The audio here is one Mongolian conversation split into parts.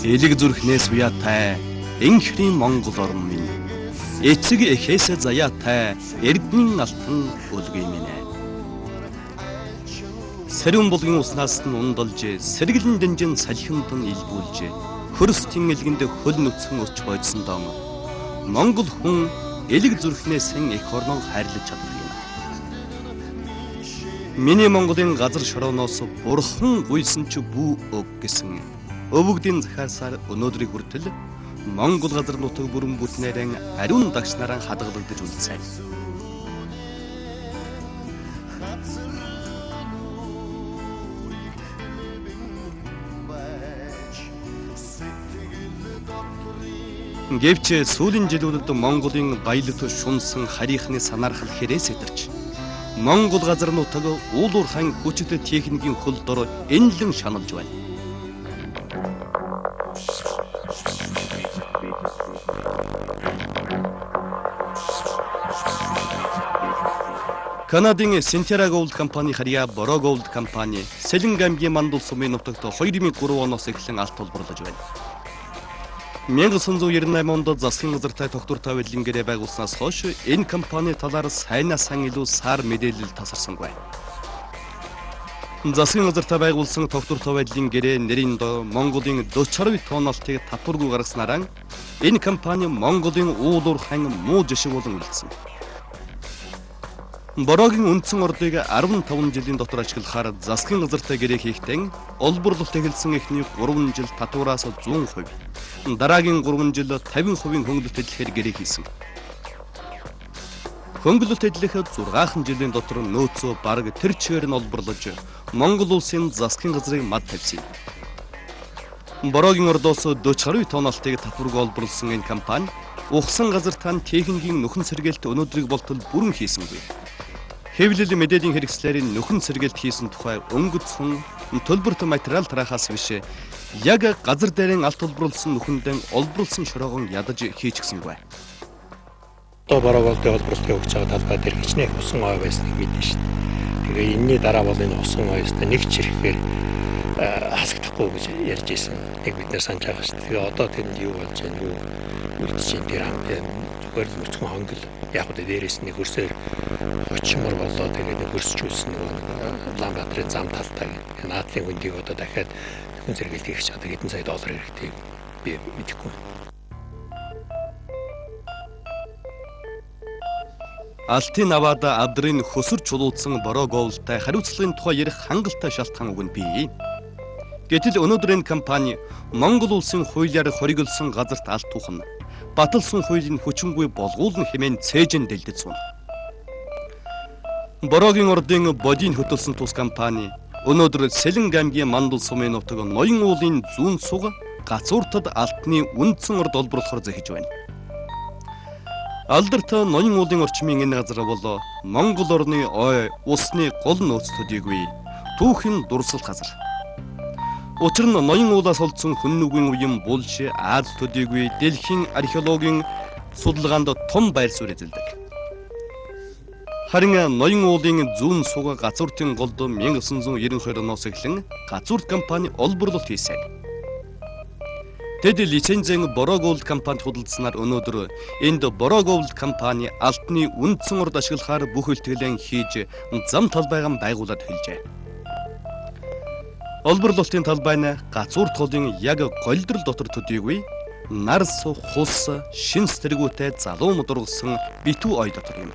Элэг зүрхнээс уяатай энхрийн Монгол орн минь. Эцэг эхээс заяатай эрдэнийн алтан өлгий минь. Сэрүүн булгийн уснаас нь ундалж, сэргэлэн дэнжин салхинд нь илбүүлж, хөрс тэнэлгэнд хөл нүцгэн өсч хойдсон дон Монгол хүн элэг зүрхнээс эх орноо хайрлаж чаддаг юм. Миний Монголын газар шорооноос бурхан гуйсан ч бүү өг гэсэн өвөгдийн захиарсаар өнөөдрийг хүртэл Монгол газар нутаг бүрэн бүтнээрэн ариун дагч нараа хадгалагдаж үлдсэн. Гэвч сүүлийн жилүүдэд Монголын баялаг шунсан харийнхны санаархал хэрээс сэтэрч Монгол газар нутаг уул уурхайн хүчит техникийн хөл дор энэлэн шаналж байна. Канадын Centerra Gold компани харьяа Boroo Gold компани Сэлэнг аймгийн Мандул сумын нутагт 2003 оноос эхлэн алт олборлож байна. 1998 онд засгийн газартай тогтвортой байдлын гэрээ байгуулснаас хойш энэ компани талаар сайнаас сан илүү сар мэдээлэл тасарсангүй. Засгийн газартай байгуулсан тогтвортой байдлын гэрээ нэрийн доо Монголын 40 тонн алтыг татваргүй гаргаснараа энэ компани Монголын уул уурхайн муу жишг болон үлдсэн. Бороогийн үндсэн ордыг 15 жилийн дотор ашиглахаар засгийн газартай гэрээ хийхдээ олборлолт эхэлсэн эхний 3 жил татвараас 100%, дараагийн 3 жил 50% хөнгөлөлт эдлэхээр гэрээ хийсэн. Хөнгөлөлт эдлэх 6 жилийн дотор нөөцөө бараг тэр чигээр нь олборлож Монгол улсын засгийн газрыг мад тавьсан. Бороогийн ордоос 40 гаруй тонн алтыг татваргүй олборлсон энэ компани ухсан газартаа техникийн нөхөн сэргээлт өнөөдрийг болтол бүрэн хийсэнгүй. Хэвлэл мэдээллийн хэрэгслээр нөхөн сэргээлт хийсэн тухай өнгөц хүн төлбөрт материал тараахаас биш яг газар дээрэн алт олборлсон нүхэндэн олборлсон шороогон ядаж хийчихсэнгүй. Одоо Boroo Gold-ийн олборлолтыг өгч байгаа талбай дээр хичнээн усан ой байсныг мэднэ шүү дээ. Тэгээ энэний дараа бол энэ усан ой өстой нэг чирэхээр хасагдахгүй гэж ярьж ирсэн. Нэг бид нэр санаж байгаа шүү дээ. Тэгээ одоо тэнд юу болж байна, юу үлдэж байна тэр зүгээр л нүцгэн хонгол. Яг үгүй дээрээс нэг хөрсөөр очимор болоо тэгээ нэг хөрсчүүлсэн нэг Улаанбаатарын зам талтай гэх. Наадлын хүндийг одоо дахиад нөхөн сэргийлт хийх чаддаг хэдэн сая доллар хэрэгтэй би мэдэхгүй. Алтын аваад авдрын хөсөр чулуудсан Boroo Gold-тай хариуцлагын тухай ярих хангалттай шалтгаан өгнө бий. Гэтэл өнөөдөр энэ компани Монгол улсын хуулиар хориглосон газарт алт тухна. Баталсан хуулийн хүчингүй болгуулна хэмээн цээжин дэлдэж сууна. Бороогийн ордын бодийн хөтөлсөн тус компани өнөөдөр Сэлэнг аймгийн Мандул сумын нутаг Ноён уулын зүүн суг гацууртад алтны үндсэн орд олборлохоор зэхэж байна. Алдарт Ноён уулын орчмын энэ газар бол Монгол орны ой, усны гол нөөц төдийгүй түүхийн дурсгалт газар. Учир нь Ноён уулаас олдсон хүн нүгүн уян булш, Аз төдийгүй дэлхийн археологийн судалгаанд том байр суурь эзэлдэг. Харин Ноён уулын зүүн суга гацууртын голд 1992 оноос эхлэн гацуурт компани олборлолт хийсэн. Тэд лицензэн Boroo Gold компанид худалдсанаар өнөөдөр энд Boroo Gold компани алтны үндсэн орд ашиглахаар бүх үлтгэлэн хийж зам талбайгаа байгуулад эхэлжээ. Олборлолтын талбай нь гацуурт голын яг голдрол дотор төдийгүй нарс, хус, шин сэргүүтэй залуу модургасан битүү ой дотор юм.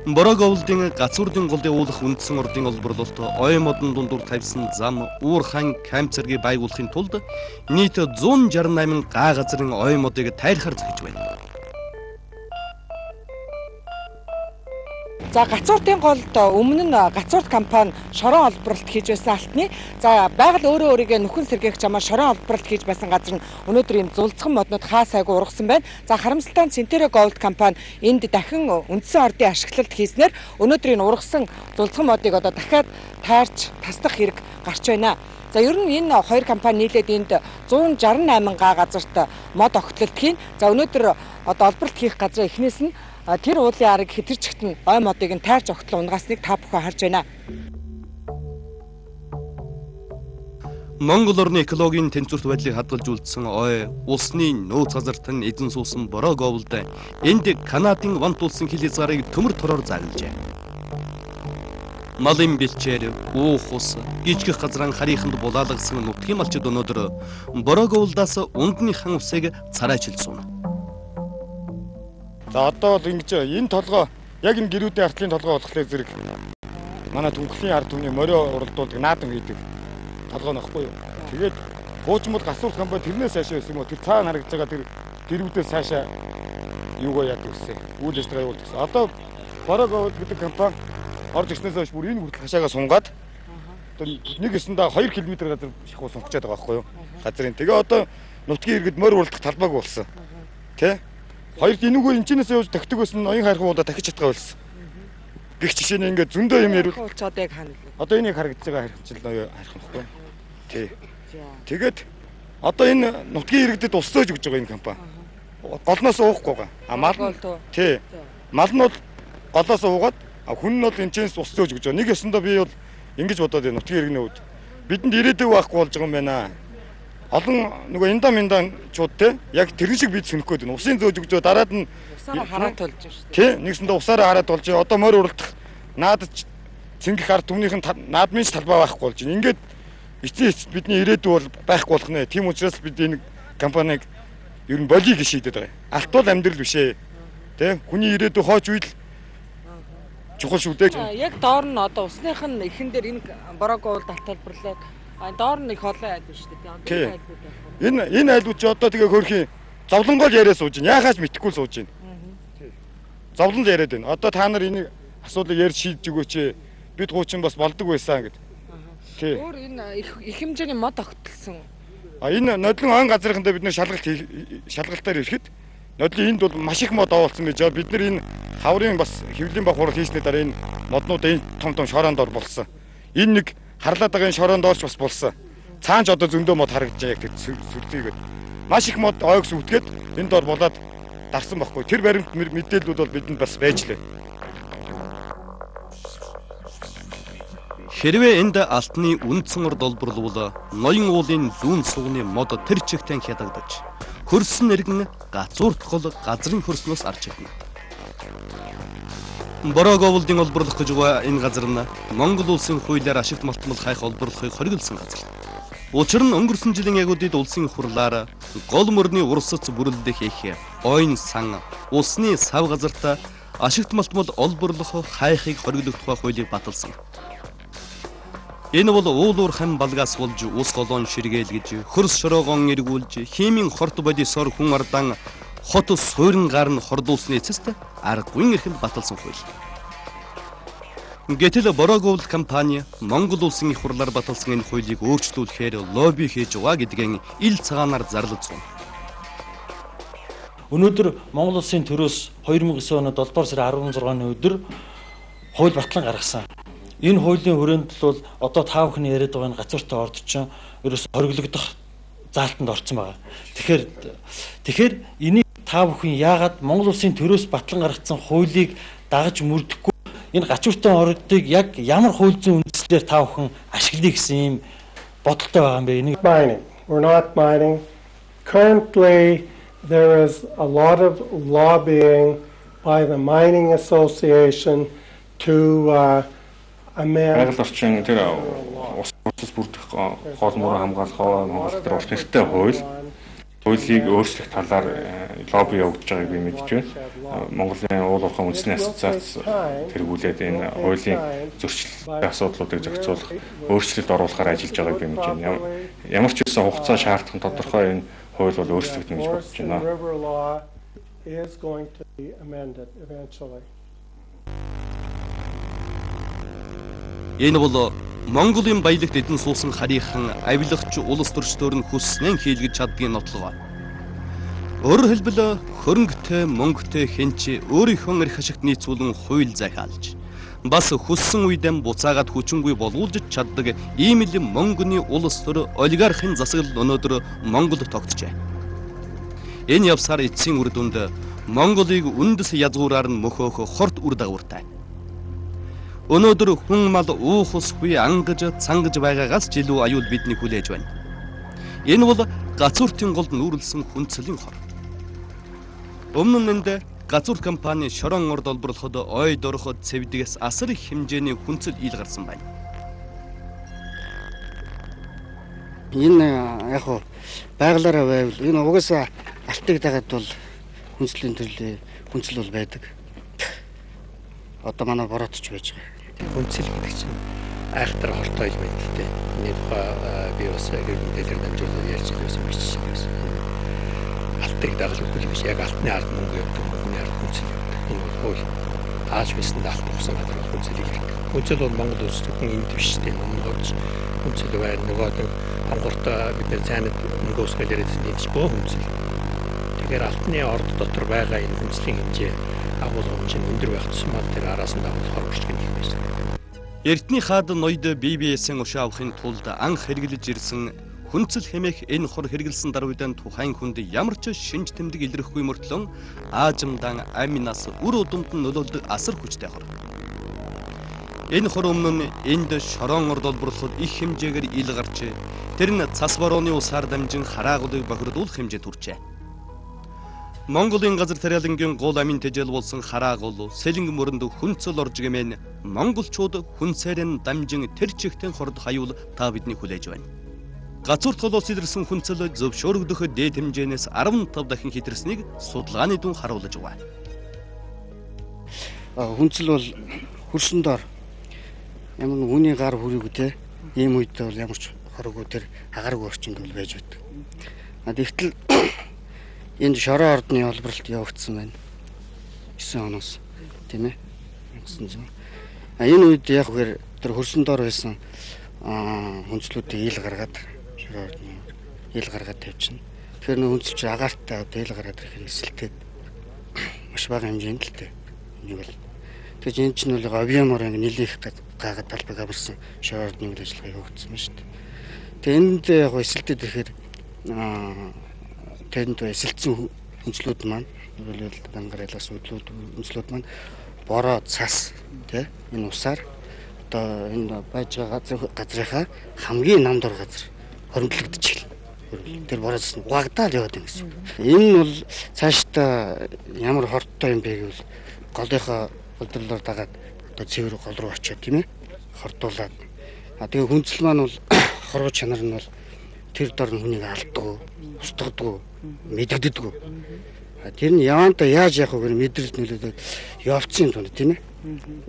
Boroo Gold-ын гацуурдын голын уулах үндсэн ордын олборлолт ой модон дундуур тавьсан зам уурхайн камп зэргийг байгуулахын тулд нийт 168 га газрын ой модыг тайрхаар зохиж байна. За гацууртын голд өмнө нь гацуурт компани шорон олборлолт хийж байсан алтны. За байгаль өөрөө өөрийгөө нөхөн сэргээх чамаар шорон олборлолт хийж байсан газар нь өнөөдөр ийм зулцхан моднууд хаа сайгүй ургасан байна. За харамсалтай нь Centerra Gold компани энд дахин үндсэн ордын ашиглалт хийснээр өнөөдөр энэ ургасан зулцхан модыг одоо дахиад таарч таслах хэрэг гарч байна. За ер нь энэ хоёр компани нийлээд энд 168 га газарт мод огтлолт хийн. За өнөөдөр одоо олборлолт хийх газрын эхнээс нь тэр уулын арыг хэтэрчгт нь ой модыг нь тайрч огтлон унгаасныг та бүхэн харж байна. Монгол орны экологийн тэнцвэрт байдлыг хадгалж үлдсэн ой, усны нөөц газарт нь эзэн суусан Борооговолд энд Канадын вант улсын хил хязгаарыг төмөр тороор зарлжээ. Малын бэлчээр, уух ус, гижгэх газран харийнханд булаалгасан нутгийн малчид өнөөдөр Борооговолдоос ундны хан усыг царайчилсан. За одоо бол ингэж энэ толгой яг энэ гэрүүдийн артлын толгой болохоор зэрэг манай түнхлийн ард түмний морио уралдуулдаг наадам хийдэг толгой нөхгүй юу. Тэгээд хуучин бол гасуурт компани тэрнээс цаашаа байсан юм уу? Тэр цаана харагдж байгаа тэр гэрүүдээс цаашаа юугаа яадаг гэсэн. Үйл ажиллагаа явуулдаг гэсэн. Одоо Борооговол гэдэг компани орж ирснээс хойш бүр энэ хүртэл хашаага сунгаад одоо нэг ёсондоо 2 км газар шахуу сунгачаад байгаа байхгүй юу? Газрын. Тэгээ одоо нутгийн иргэд морь уралдах талбайг болсон. Тэ? Хоёр энүүгээр энэчнээс явж тагтаг байсан ноён хайрхан удаа дахиж чадгаа болсон. Гэх жишээ нь ингээд зөндөө юм ярил. Одоо яг хаана вэ? Одоо энийг харагдж байгаа хайрханчил ноён хайрхан байхгүй юу? Тий. Тэгээд одоо энэ нутгийн иргэдэд ус зөөж өгч байгаа энэ компани. Голноос уухгүй байгаа. А мал нь тий. Мал нь бол голоос уугаад хүн нь бол энэчнээс ус зөөж өгч байгаа. Нэг ёсондоо би бол ингэж бодоод байна нутгийн иргэний хувьд. Бидэнд ирээдүй байхгүй болж байгаа юм байна. Олон нөгөө инда-миндаачууд те яг тэрэн шиг бид сөнөх гээд байна. Усын зөөж өгч байгаа дараад нь усаараа хараад болж байна шүү дээ. Тий, нэгсэндээ усаараа хараад болж байна. Одоо морь уралдах наадаж цэнгэх ард түмнийх нь наадмын ч талбай байхгүй болж байна. Ингээд эцсийн эцэст бидний ирээдүй бол байхгүй болох нэ. Тийм учраас бид энэ компаниг ер нь болиё гэж шийдээд байгаа. Алт бол амьдрал биш ээ. Тэ? Хүний ирээдүй хойч үйл чухал шүү дээ. Яг доор нь одоо усных нь эхэн дээр энэ Борооговолд алт талбарлаад доор нь их олон айл биш үү? Энэ энэ айлууд чи одоо тэгээ хөрхийн зовлонгоо л яриа сууж байна. Яахаас мэдэхгүй сууж байна. Зовлон л яриад байна. Одоо та нар энэ асуудлыг ярьж шийдэж өгөөч. Бид хуучин бас болдог байсан гэд. Тий. Өөр энэ их хэмжээний мод огтлсон. А энэ нодлон он газрынхандаа бид нэр шалгалтаар ирэхэд нодлон энд бол маш их мод оволцсон байж байгаа. Бид нар энэ хаврын бас хэвлийн баг хурал хийсний дараа энэ моднууд энэ том том шороонд ор болсон. Энэ нэг харлаад байгаа энэ шороонд орч бас болсон. Цаанч одоо зөндөө мод харагдаж байгаа яг тэр сүрдийгээд. Маш их мод ойг сүтгээд энэ дор болоод дарсан байхгүй. Тэр баримт мэдээллүүд бол бидэнд бас байж лээ. Хэрвээ энд алтны үндсэн урд олборлвол ноён уулын зүүн сугны мод тэр чигтэн хядагдаж хөрсөн иргэн гацуурт гол газрын хөрснөөс арч ирнэ. Борооговолдын олборлох гэж байгаа энэ газар нь Монгол улсын хуулиар ашигт малтмал хайх олборлохыг хориглосон газар. Учир нь өнгөрсөн жилийн ягуудад улсын хурлаар гол мөрний урсац бүрлдэх их ойн сан усны сав газарт ашигт малтмал олборлох хайхыг хориглох тухай хуулийг баталсан. Энэ бол уулуур хам балгаас болж ус голоон ширгээлгэж, хөрс шороогоон эргүүлж, химийн хорт бодисоор хүн ардан хот суурин гар нь хордуулсны эцэст аргагүй эрхэнд баталсан хууль. Гэтэл Борооговол компани Монгол улсын их хурлаар баталсан энэ хуулийг өөрчлүүлэхээр лобби хийж байгаа гэдгийн ил цагаанаар зарлаж сууна. Өнөөдөр Монгол улсын төрөөс 2009 оны 7 дугаар сарын 16-ны өдөр хууль батлан гаргасан. Энэ хуулийн хүрээнд бол одоо та бүхний яриад байгаа энэ гацууртай орд чинь ерөөс хориглогдох заалтанд орсон байгаа. Тэгэхээр энийг та бүхэн яагаад Монгол улсын төрөөс батлан гаргацсан хуулийг дагаж мөрдөхгүй энэ гацууртай ордыг яг ямар хууль зүйн үндслээр та бүхэн ашиглая гэсэн ийм бодолтой байгаа юм бэ? Энийг mining. We're not mining. Currently there is a lot of lobbying by the mining association to байгаль орчин тэр ус усаас бүрдэх гол мөрөө хамгаалах хамгаалах тэр улс нэртэй хуулийг өөрчлөх талаар лобби явагдаж байгааг би мэдэж байна. Монголын уул уурхайн үндэсний ассоциац тэргүүлээд энэ хуулийн зөрчилтэй асуудлуудыг зохицуулах, өөрчлөлт оруулахаар ажиллаж байгааг би мэдэж байна. Ямар ч байсан хугацаа шаардах нь тодорхой энэ хууль бол өөрчлөгдөнө гэж бодож байна. Энэ бол Монголын баялагт эдэн суусан харийнхан авилгач улс төрчдөр нь хүсснээ хийлгэж чаддгийн нотлогоо. Өөрөөр хэлбэл хөрөнгөтэй мөнгөтэй хэн ч өөрийнхөө эрх ашигт нийцүүлэн хууль захиалж бас хүссэн үедээ буцаагаад хүчингүй болуулж чаддаг ийм л мөнгөний улс төр олигархын засаглал өнөөдөр Монголд тогтжээ. Энэ явсаар эцсийн үр дүнд Монголыг үндэс язгуураар нь мөхөөх хорт үр дагавартай. Өнөөдөр хүн мал уух усгүй ангаж цангаж байгаагаас ч илүү аюул бидний хүлээж байна. Энэ бол гацууртын голд нүүрлсэн хүнцлийн хор. Өмнө нь энд гацуурт компани шорон орд олборлоход ойд ороход цэвдгээс асар их хэмжээний хүнцэл ил гарсан байна. Энэ яг хуу байгалаараа байвал энэ угаасаа алтыг дагаад бол хүнцлийн төрлийн хүнцэл бол байдаг. Одоо манай борооч байж байгаа. Хүнцэл гэдэг чинь айхтар хортой элементтэй. Энэ тухай би бас хэрэг мэдээлэлээр дамжуулаад ярьж байсан бичсэн байсан. Алтыг дагаж үгүй биш. Яг алтны ард мөнгө явдаг, мөнгөний ард хүнцэл явдаг. Энэ бол хууль. Тааж байсанд алт ухсан газар хүнцэл илэрх. Хүнцэл бол Монгол улс зөвхөн энд биш тийм. Монголд хүнцэл байна. Нөгөө нэг хонгорт бид нэр цайнад мөнгө усгал яриад байсан ч бөө хүнцэл. Тэгэхээр алтны орд дотор байгаа энэ хүнцлийн хэмжээ агуулга хэмжээ нь өндөр байх тусмаа тэр араас нь дагуулах хор хүч гэх байсан. Эртний хаад ноёд BBS-ийн ушаа авахын тулд анх хэрэглэж ирсэн хүнцэл хэмээх энэ хор хэрэглэсэн даруйдан тухайн хүнд ямар ч шинж тэмдэг илэрхгүй мөртлөн аажимдан аминаас үр удамд нь нөлөөлдөг асар хүчтэй хор. Энэ хор өмнө нь энд шорон орд олборлоход их хэмжээгээр ил гарч тэр нь цас борооны усаар дамжин хараагуулыг бохирдуулах хэмжээнд хүрчээ. Монголын газар тариалангийн гол амин тэжээл болсон хараагуул сэлэнг мөрөнд хүнцэл орж гэмээн монголчууд хүнсээр нь дамжин тэр чигтэн хорд хаюул та бидний хүлээж байна. Гацуурт голоос илэрсэн хүнцэл зөвшөөрөгдөх дээд хэмжээнээс 15 дахин хэтэрснийг судалгааны дүн харуулж байна. Хүнцэл бол хөрсөн дор ямар нэг хүний гар хүрээгүй те ийм үед бол ямар ч хороогүй тэр агаргүй орчинд бол байж байдаг. Тэгтэл энд шороо ордны олборлолт явагдсан байна. 9 оноос тийм 1900. Энэ үед яг үгээр тэр хөрсөн дор байсан хүнцлүүдийг ил гаргаад шороо ордны ил гаргаад тавьчихна. Тэгэхээр нөх хүнцэл чи агаартай одоо ил гаргаад ирэхээр эсэлтээд маш бага хэмжээнд л тэ. Энийг бол тэгж энэ чинь бол объемоор ингэ нэлээх гайгаад талбайг аварсан шороо ордны үйл ажиллагаа явагдсан байна шүү дээ. Тэгээ энд яг эсэлтээд ирэхээр тэнд эсэлтсэн хүнцлүүд маань хэлбэл дангарайлаас хүнцлүүд маань бороо цас тий энэ усаар одоо энэ байж байгаа газрынхаа хамгийн нам дор газар хоримтлагдчих эхэлнэ. Тэр бороо цас нь угаагдаал яваад байна гэсэн үг. Энэ нь бол цаашдаа ямар хортой юм бэ гэвэл голынхоо голдролоор дагаад одоо цэвэр гол руу очиод тийм хордуулаад тэгээ хүнцэл маань бол хорвоо чанар нь бол тэр дор нь хүнийг алддаг, устгадаг, мэдэгддэг. Тэр нь яваантаа яаж явах вэ мэдрэлд нөлөөлөд явцын тунд тийм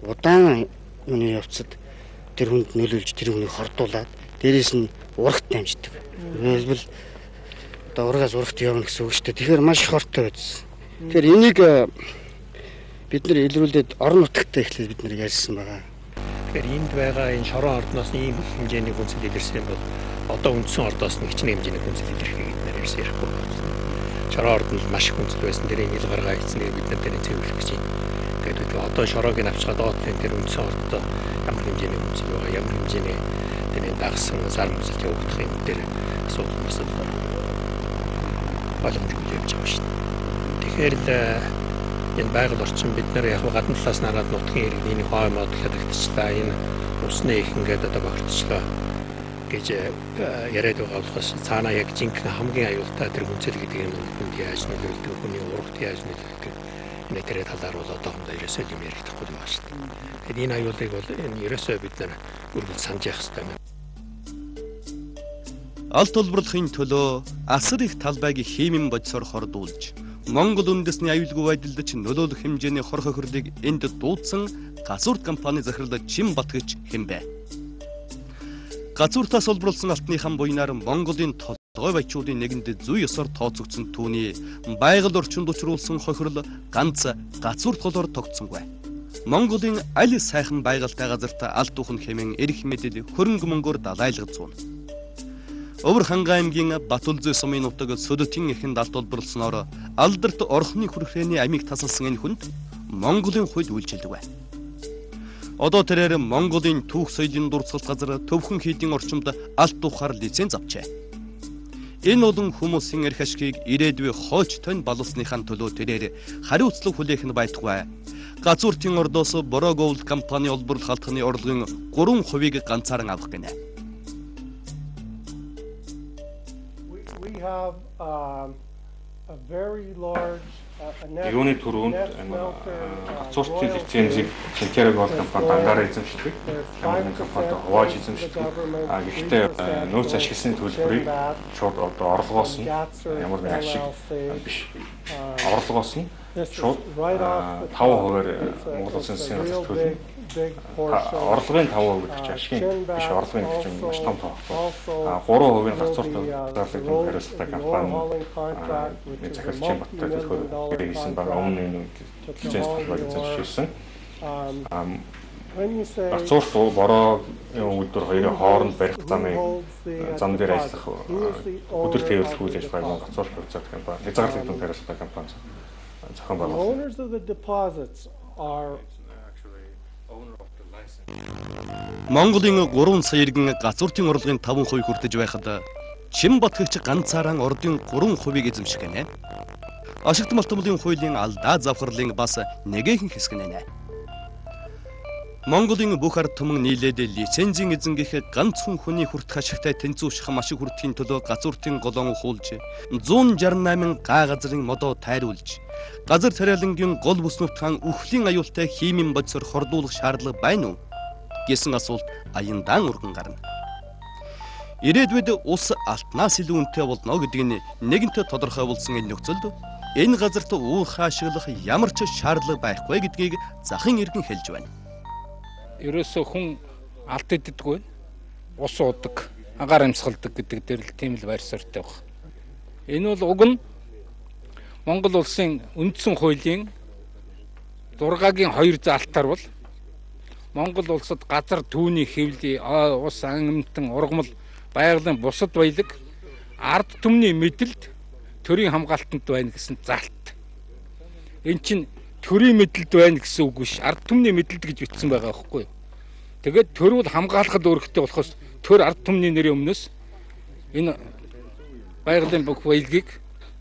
удаан юуны явцад тэр хүнд нөлөөлж тэр хүнийг хордуулаад дээрээс нь урагт дамждаг. Хэлбэл одоо урагаас урагт явна гэсэн үг шүү дээ. Тэгэхээр маш хортой байсан. Тэгэхээр энийг бид нэр илрүүлээд орон нутагтаа эхлээд бид нэр ярьсан байгаа. Тэгэхээр энд байгаа энэ шорон ордноос ийм хэмжээний хүнцэл илэрсэн бол одоо үндсэн ордоос нь хичнээн хэмжээний хүнцэл илэрхийг бид нэр ярихгүй байна. Шорон орд нь маш их хүнцэл байсан. Тэрийг ил гаргаа хийцнийг бид нар тэрийг цэвэрлэх гэж байна. Тэгээд одоо шороог нь авчгаад доотлын тэр үндсэн ордод ямар хэмжээний хүнцэл байгаа, ямар хэмжээний тэрийг дагсан зар мөсөлт явагдах юм дээр асуудал бас боломжгүй явж байгаа шүү дээ. Тэгэхээр л энэ байгаль орчин бид нэр яг гадна талаас нь хараад нутгийн иргэний энэ хой мод хядагдчихлаа, энэ усны их ингээд одоо бохирдчихлоо гэж яриад байгаа болохоос цаанаа яг жинхэнэ хамгийн аюултай тэр хүнцэл гэдэг юм хүнд яаж нөлөөлдөг, хүний урагт яаж нөлөөлдөг энэ тэр талаар бол одоохондоо ерөөсөө юм ярихдаггүй юм байна шүү дээ. Тэгэхээр энэ аюулыг бол энэ ерөөсөө бид нар үргэлж санаж явах хэрэгтэй юм. Алт олборлохын төлөө асар их талбайг химийн бодисоор хордуулж Монгол үндэсний аюулгүй байдалд ч нөлөөлөх хэмжээний хор хохирлыг энд дуудсан Гацуурт компани захирал Чин Батгч хэн бэ? Гацууртаас олборлсон алтны хан буйнаар Монголын толгой баячуудын нэгэнд зүй ёсоор тооцогдсон түүний байгаль орчинд учруулсан хохирол ганц Гацуурт голоор тогтсонгүй. Монголын аль сайхан байгальтай газарт алт ухна хэмээн эрх мэдэл хөрөнгө мөнгөөр далайлгад зүүн. Өвөр Хангай аймгийн Батүлзээ сумын нутаг Сөдөтийн эхэнд алт олборлосноор алдарт орхны хүрхрээний амийг тасалсан энэ хүнд Монголын хувьд үйлчилдэг бай. Одоо тэрээр Монголын түүх соёлын дурсгалт газар төвхөн хийдийн орчимд алт ухаар лиценз авчээ. Энэ олон хүмүүсийн эрх ашгийг ирээдүй хойч тонь баллсныхаа төлөө тэрээр хариуцлага хүлээх нь байтугай. Газууртын ордоос Бороо Gold компани олборлох алтны орлогын 3%-ийг ганцааран авах гинэ. We have a very large Юуны түрүүнд газууртын лицензийг Centerra Gold компани дангаараа эзэмшдэг. Ямар нэгэн компанид хувааж эзэмшдэг. А гэхдээ нөөц ашигласны төлбөрийг шууд одоо орлогоос нь ямар нэгэн ашиг биш. Орлогоос нь шууд 5%-аар Монгол Улсын засгийн газар төлнө. Орлогын 5% гэдэг чинь ашигын биш, орлогын гэдэг чинь маш том тоо. А 3% нь гацуурт зарлагдсан хариуцлагатай компани захирагчийн баттай төлөхөөр гэрээ хийсэн байгаа. Өмнө нь лиценз толгойг эзэмшиж ирсэн. Гацуурт бороо үйлдвэр хоёрын хооронд барих замыг зам дээр ажиллах өдөр тээвэрлэх үйл ажиллагааг гацуурт хувьцаат компани, хязгаарлагдсан хариуцлагатай компани зохион байгуулсан. Монголын 3 сая иргэн газууртын орлогын 5% хүртэж байхад Чинбатгч ганцаараа ордын 3%-ийг эзэмших гинэ. Ашигт малтмлын хуулийн алдаа завхарлын бас нэгэхэн хэсэг нэ. Монголын бүх ард түмэн нийлээд лицензийн эзэн гэх ганцхан хүний хүртэх ашигтай тэнцвүүших маш их хүртэхийн төлөө газууртын голоон ухуулж 168 га газрын модоо тайруулж газар тариалангийн гол бүснүүтхэн үхлийн аюултай химийн бодисоор хордуулах шаардлага байна уу гэсэн асуулт аяндаан урган гарна. Ирээдүйд ус алтнаас илүү үнэтэй болно гэдэг нь нэгэнт тодорхой болсон энэ нөхцөлд энэ газарт уурхай ашиглах ямар ч шаардлага байхгүй гэдгийг захын иргэн хэлж байна. Ерөөсөө хүн алт иддэггүй, ус уудаг, агаар амьсгалдаг гэдэг дээр л тийм л байр суурьтай баг. Энэ бол уг нь Монгол улсын үндсэн хуулийн 6-гийн 2 заалтаар бол Монгол улсад газар түүний хэвлий, ус, амьтан, ургамал, байгалийн бусад баялаг ард түмний мэдлэлд төрийн хамгаалтанд байна гэсэн заалт. Эн чинь төрийн мэдлэлд байна гэсэн үг биш. Ард түмний мэдлэлд гэж бичсэн байгаа байхгүй юу? Тэгээд төр бол хамгаалахад үүрэгтэй болохоос төр ард түмний нэрийн өмнөөс энэ байгалийн бүх баялагийг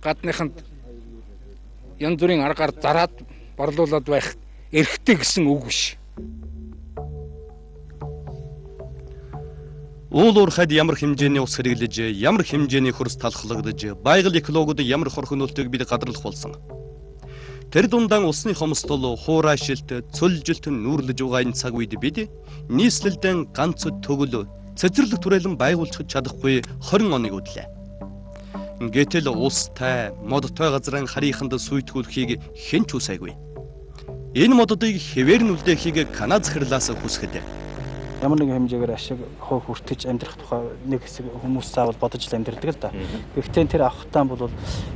гадныханд янз бүрийн аргаар зараад борлуулад байх эрхтэй гэсэн үг биш. Уул уурхайд ямар хэмжээний ус хэрэглэж, ямар хэмжээний хөрс талхлагдаж, байгаль экологид ямар хор хөнөөлтийг бид гадарлах болсон. Тэр дундаа усны хомсдол, хуурай шилт, цөлжилт нүүрлэж байгаа энэ цаг үед бид нийслэлдэн ганц төгөл цэцэрлэг түрээлэн байгуулчих чадахгүй 20 оныг үдлээ. Гэтэл устай, модтой газрын харийнханд сүйтгэүүлэхийг хэн ч үсээгүй. Энэ моддыг хэвээр нь үлдээхийг Канада захирлаас хүсэхэд ямар нэгэн хэмжээгээр ашиг хувь хүртэж амьдрах тухай нэг хэсэг хүмүүс заавал бодож л амьдрдаг л да. Гэхдээ тэр авахтаа бол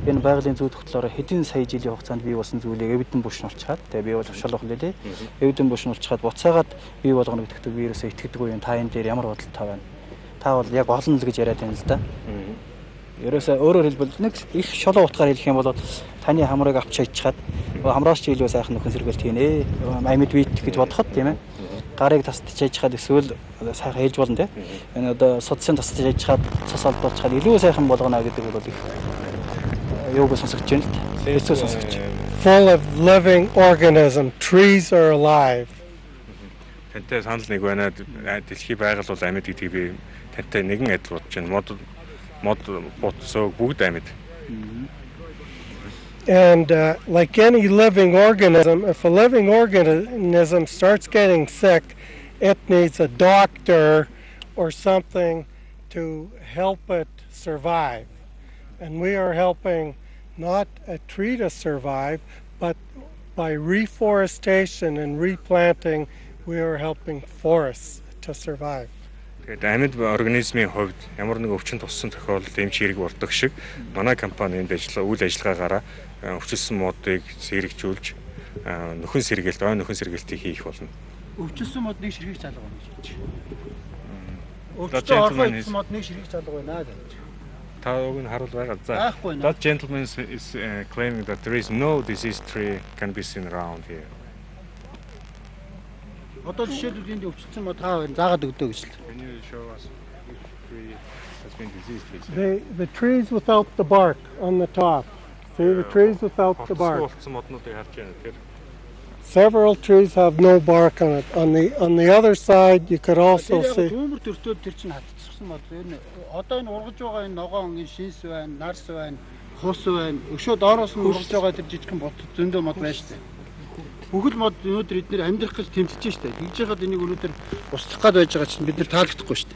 энэ байгалийн зүй тогтлоороо хэдэн сая жилийн хугацаанд бий болсон зүйлийг эвдэн бушнуулчихад, тэгээ бий болох шалах лээ. Эвдэн бушнуулчихад буцаагаад бий болгоно гэдэгт би ерөөсөө итгэдэггүй юм. Та энэ дээр ямар бодолтой байна? Та бол яг олно л гэж яриад байна л да. Ерөөсөө өөрөөр хэлбэл нэг их шолоо утгаар хэлэх юм бол таны хамрыг авч хайчихад хамраас чи илүү сайхан нөхөн сэргэлт хийнэ. Амьд бит гэж бодоход тийм ээ. Гарыг тасдаж хайчихад эсвэл сайхан хэлж болно тийм. Энэ одоо судсын тасдаж хайчихад цус олдуулчихад илүү сайхан болгоно гэдэг бол их юуг сонсогдож байна л да. Хэцүү сонсогдож. Full of living organism, trees are alive. Тантай санал нэг байна. Дэлхийн байгаль бол амьд гэдгийг би тантай нэгэн адил бодож байна. Мод бутсоо бүгд амьд. And like any living organism, if a living organism starts getting sick, it needs a doctor or something to help it survive. And we are helping not a tree to survive, but by reforestation and replanting, we are helping forests to survive. Тэгээд амьд организмын хувьд ямар нэг өвчин туссан тохиолдолд эмч хэрэг болдог шиг манай компани энд ажиллаа үйл ажиллагаагаараа өвчлсөн модыг сэрэгжүүлж нөхөн сэргэлт, ой нөхөн сэргэлтийг хийх болно. Өвчлсөн модыг ширхэг залга байна гэж. Өвчлсөн орхон модыг ширхэг залга байна гэж. Та уг нь харуул байгаа. За. That gentleman is claiming that there is no disease tree can be seen around here. Одоо жишээлбэл энд өвчлсөн мод та заагаад өгдөө гэж л. Can you show us which tree has been diseased? The trees without the bark on the top. See the trees without the bark. Өвчлсөн моднуудыг харж байна тэр. Several trees have no bark on it. On the other side you could also see. Төмөр төртөөд тэр чинь хатчихсан мод. Энэ одоо энэ ургаж байгаа энэ ногоон энэ шинс байна, нарс байна, хус байна. Өшөө доороос нь ургаж байгаа тэр жижигхэн бот зөндөө мод байна шүү дээ. Бүхэл мод өнөөдөр эднэр амьдрах гэж тэмцэж штэ. Тэгж яхад энийг өнөөдөр устгах гад байж байгаа чинь бид нар таалагдахгүй штэ.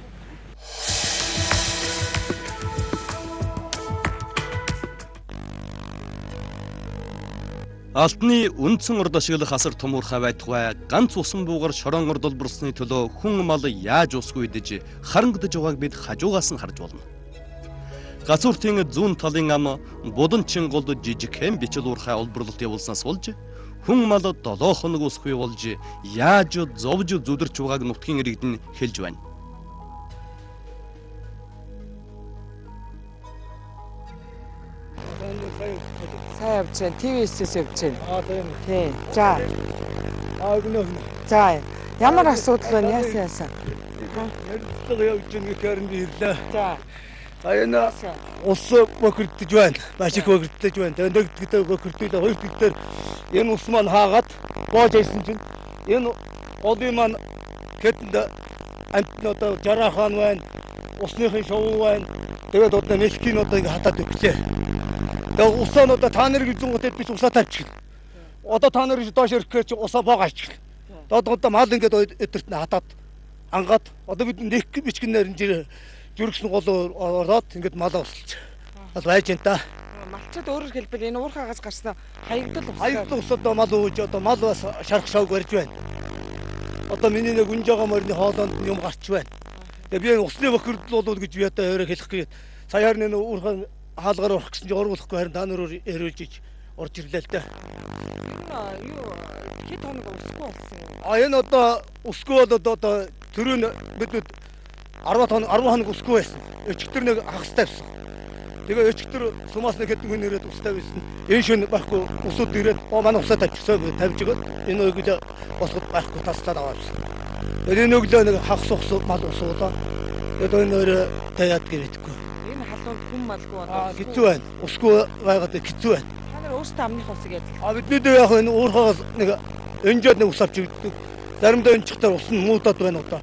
Алтны үндсэн урд ашиглах асар том уурхай байтугай ганц усан буугаар шорон урд олборлсны төлөө хүн мал яаж усгүй идэж харангадаж байгааг бид хажуугаас нь харж болно. Гацууртын зүүн талын ам Буданчин голд жижигхэн бичил уурхай олборлолт явуулснаас болж хүн мал 7 хоног усгүй болж яаж зовж зүдэрч байгааг нутгийн иргэд нь хэлж байна. Сайн явж байна. ТВС-с явж байна. Аа тийм. Тийм. За. Аа гэнэ. За. Ямар асуудал байна? Яасан яасан? Ярилцлага явж байна гэхээр би ирлээ. За. А энэ ус бохирдож байна. Маш их бохирдож байна. Тэгээд нэг дэхтэй бохирдол, хоёр дэхтэр энэ ус маань хаагаад боож айсан чинь энэ голын маань хэтэнд амт нь одоо жараахан байна. Усныхын шувуу байна. Тэгээд одоо мэлхийг одоо ингэ хатаад өглөө. Тэгээд усаа нь одоо та нар гэж зүүнтэй би усаа тавьчих. Одоо та нар гэж доош ирэхээр чи усаа боог айчих. Тэгээд одоо мал ингээд өдөрт нь хатаад ангаад одоо бид нэг бичгэнээр нь зүрхсэн гол ороод ингээд малаа усалж. Бол байж энэ та. Малчид өөрөөр хэлбэл энэ уурхаагаас гарсан хаягдал ус. Хаягдал ус одоо мал ууж одоо мал бас шарах шавг барьж байна. Одоо миний нэг үнж байгаа морины хоолойд юм гарч байна. Тэгээд би энэ усны бохирдол болов гэж би одоо өөрөө хэлэх гээд саяар нэг уурхаа хаалгаар орох гэсэн чинь оруулахгүй харин та нараар яриулж ич орж ирлээ л дээ. Энэ юу хэд хоног усгүй болсон юм? А энэ одоо усгүй бол одоо төрөө бид 10 хоног усгүй байсан. Өчигдөр нэг хагас тавьсан. Тэгээ өчигдөр сумаас нэг хэдэн хүн ирээд ус тавьсан. Энэ шөнө байхгүй усуд ирээд манай усаа тавьчихсан тавьж өгөөд энэ өглөө босгод байхгүй таслаад аваавсан. Тэгээ энэ өглөө нэг хагас ус мал ус уулаа. Тэгээд энэ өөрөө таяад гэрэдэггүй. Энэ халуунд хүн малгүй одоо хэцүү байна. Усгүй байгаад хэцүү байна. Та нар өөрсдөө амных усыг яаж? А бидний дээр яг энэ уурхаагаас нэг өнжөөд нэг ус авч өгдөг. Заримдаа өнчихтөр ус нь муудаад байна одоо.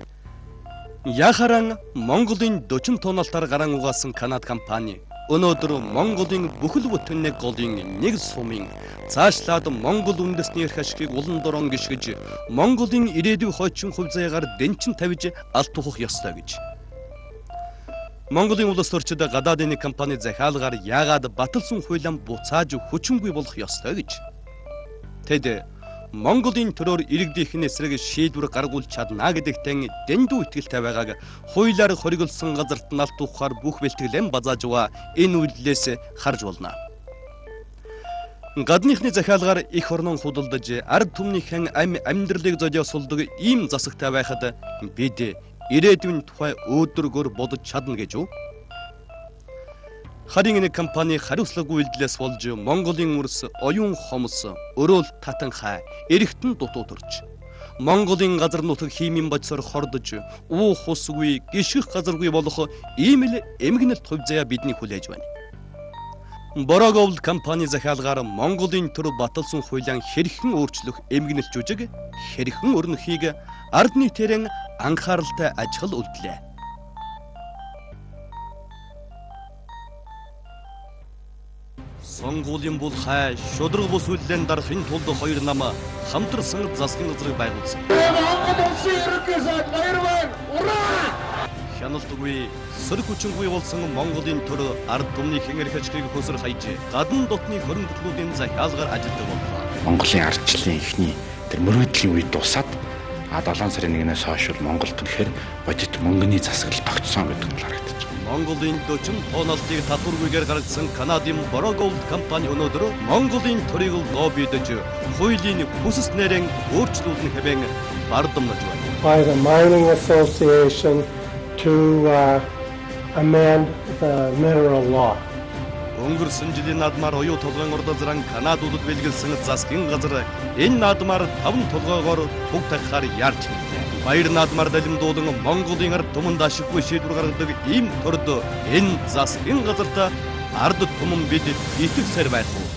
Яхаран Монголын 40 тоннолтоор гарan угаасан Канад компани өнөөдөр Монголын бүхэл бүтэн нэг голын нэг сумын цаашлаад Монгол үндэсний эрх ашигыг улам дорон гიშгэж Монголын ирээдүйн хойчин хувь заяагаар дэнчин тавьж алт тухах ёстой гэж. Монголын улс төрчид гадаадын нэг компани захиалгаар яагаад баталсан хуулиан буцааж хүчингүй болох ёстой гэж. Тэд Монголын төрөөр иргэдийнхэн эсрэг шийдвэр гаргуулж чадна гэдэгтэн дэндүү итгэлтэй байгааг хуулиар хориглосон газарт налт ухаар бүх бэлтгэлэн базааж байгаа энэ үйлдэлээс харж болно. Гадныхны захиалгаар эх орнон худалдаж ард түмнийхэн амьдралыг золиосолдог ийм засагтай байхад бид ирээдүйн тухай өөдрөгөөр бодож чадна гэж үү? Харин энэ компани хариуцлагагүй үйлдэлээс болж Монголын үрс оюун хомс өрөөл татанхай эргэтэн дутуу төрж Монголын газар нутаг химийн бодисоор хордож уух усгүй гიშгэх газаргүй болох ийм л эмгэнэлт хувь заяа бидний хүлээж байна. Бороговл компани захиалгаар Монголын төр баталсан хуулиан хэрхэн өөрчлөх эмгэнэлт жүжиг хэрхэн өрнөхийг ард нийтээрэн анхааралтай ажиглал үлдлээ. Сонгуулийн булхай шудраг бус үйлдэлэн дарахын тулд хоёр нам хамтарсан засгийн газрыг байгуулсан. Монгол улсын ерөнхий сайд баяр байна. Ура! Хяналтгүй, сөрөг хүчингүй болсон Монголын төр ард түмнийхэн эрх ашигыг хөсөр хайж гадна дотны хөрөнгө хөтлүүдийн захиалгаар ажилладаг боллоо. Монголын ардчлалын эхний тэр мөрөөдлийн үед дуусаад 7 сарын 1-ээс хойш Монголд үнэхээр бодит мөнгөний засаглал тогтсон гэдэг нь харагдаж байна. Монголын 40 тоннолтыг татваргүйгээр гаргасан Канадын Бороговл компани өнөөдөр Монголын төрийг лоббидож хуулийн хүсснээрэн өөрчлүүлнэ хэмээн бардамнаж байна. By the Mining Association to amend the mineral law. Өнгөрсөн жилийн наадмаар оюу толгойн урдазран Канадуудад бэлгэлсэн засгийн газар энэ наадмаар 5 толгойгоор туг тахихаар яарч хэллээ. Баяр наадмаар далимдуулан Монголын ард түмэнд ашиггүй шийдвэр гаргадаг ийм төрд энэ засгийн газарт ард түмэн бид итгэсээр байх уу?